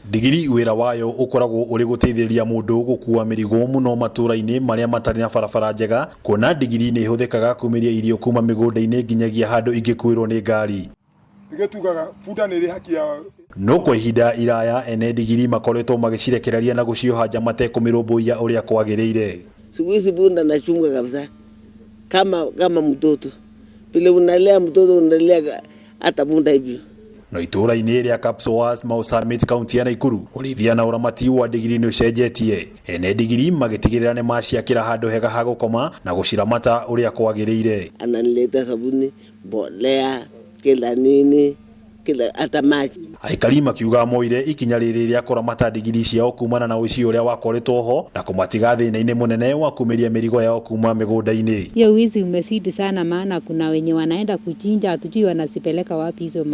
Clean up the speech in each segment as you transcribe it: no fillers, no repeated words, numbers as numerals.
Ndigiri wĩra wayo ũkoragwo ũrĩ gũteithĩrĩria mũndũ gũkua mĩrigo mũno matũra-inĩ marĩa matarĩ na barabara njega, kuona ndigiri nĩ ihũthĩkaga kumĩria irio kuma mĩgũnda-inĩ nginyagia handũ ingĩkuĩrwo nĩ ngari. Nĩkĩo tugaga bunda nĩ ĩrĩ haki ya. No kwa ihinda iraya ene ndigiri makoretwo magĩcirekereria na gũcioha nja matekũmĩrũmbũiya ũrĩa kwagĩrĩire. Siku hizi punda nachunga kabisa kama kama mtoto vile unalea mtoto unalea hata punda hivyo. No itũũra-inĩ rĩa Kapsoas, Mau Summit, kaunti ya Naikuru, ũrĩithia na ũramati wa ndigiri nĩ ũcenjetie. Ene ndigiri magĩtigĩrĩra nĩ maciakĩra handũ hega ha gũkoma na gũciramata ũrĩa kwagĩrĩire. Ananiletea sabuni, mbolea, kila nini, kila hata maji. Aikari makiuga moire ikinya rĩrĩ rĩa kũramata ndigiri ciao kumana na ũici ũrĩa wakoretwo ho na kũmatiga thĩna-inĩ mũnene wa kumĩria mĩrigo yao kuma mĩgũnda-inĩ. Hiyo wizi umezidi sana, maana kuna wenye wanaenda kuchinja, hatujui wanazipeleka wapi hizo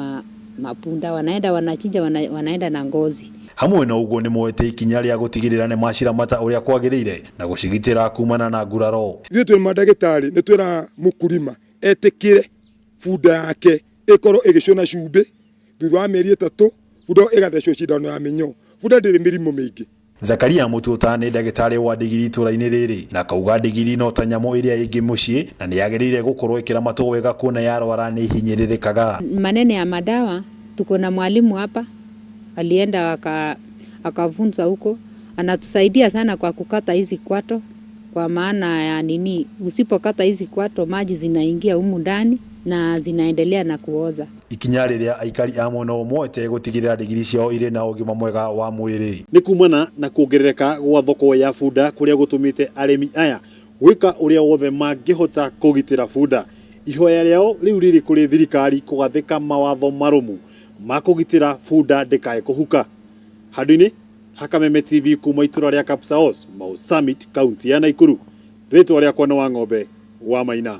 mapunda, wanaenda wanachinja, wanaenda na ngozi. Hamwe na ũguo nĩ moete ikinya rĩa gũtigĩrĩra nĩ maciramata ũrĩa kwagĩrĩire na gũcigitĩra kumana na nguraro. Ithuĩ twĩ mandagĩtarĩ nĩ twĩraga mũkulima etĩkĩre bunda yake ĩkorwo ĩgĩcũna cumbĩ thutha wa mĩeri 3, bunda ĩyo ĩgathecwo cindano ya mĩnyoo. Bunda ndĩrĩ mĩrimũ mĩingĩ. Zakaria Mututa nĩ ndagĩtarĩ wa ndigiri itũra-inĩ rĩrĩ na akauga ndigiri no ta nyamũ ĩrĩa ĩngĩ mũciĩ na nĩ yagĩrĩire gũkorwo ĩkĩramatwo wega kuona yarwara nĩ ihinyĩrĩrĩkaga. Maneno ya madawa, tuko na mwalimu hapa alienda akafunza huko, anatusaidia sana kwa kukata hizi kwato, kwa maana ya nini, usipokata hizi kwato maji zinaingia humu ndani na zinaendelea na kuoza. Ikinya rĩrĩa aikari a mwena ũyũ moete gũtigĩrĩra ndigiri ciao irĩ na ũgima mwega wa mwĩrĩ. Nĩ kumana na kuongerereka gwa thoko ya bunda kũrĩa gũtũmĩte arĩmi aya gwĩka ũrĩa wothe mangĩhota kũgitĩra bunda. Ihoya rĩao rĩu rĩrĩ kũrĩ thirikari kũgathĩka mawatho marũmu ma kũgitĩra bunda ndĩkae kũhuka. Handũ-inĩ ha Kameme TV kuma itũra rĩa Kapsaos, Mau Summit, kaunti ya Naikuru. Rĩtwa rĩakwa nĩ Wang'ombe wa Maina.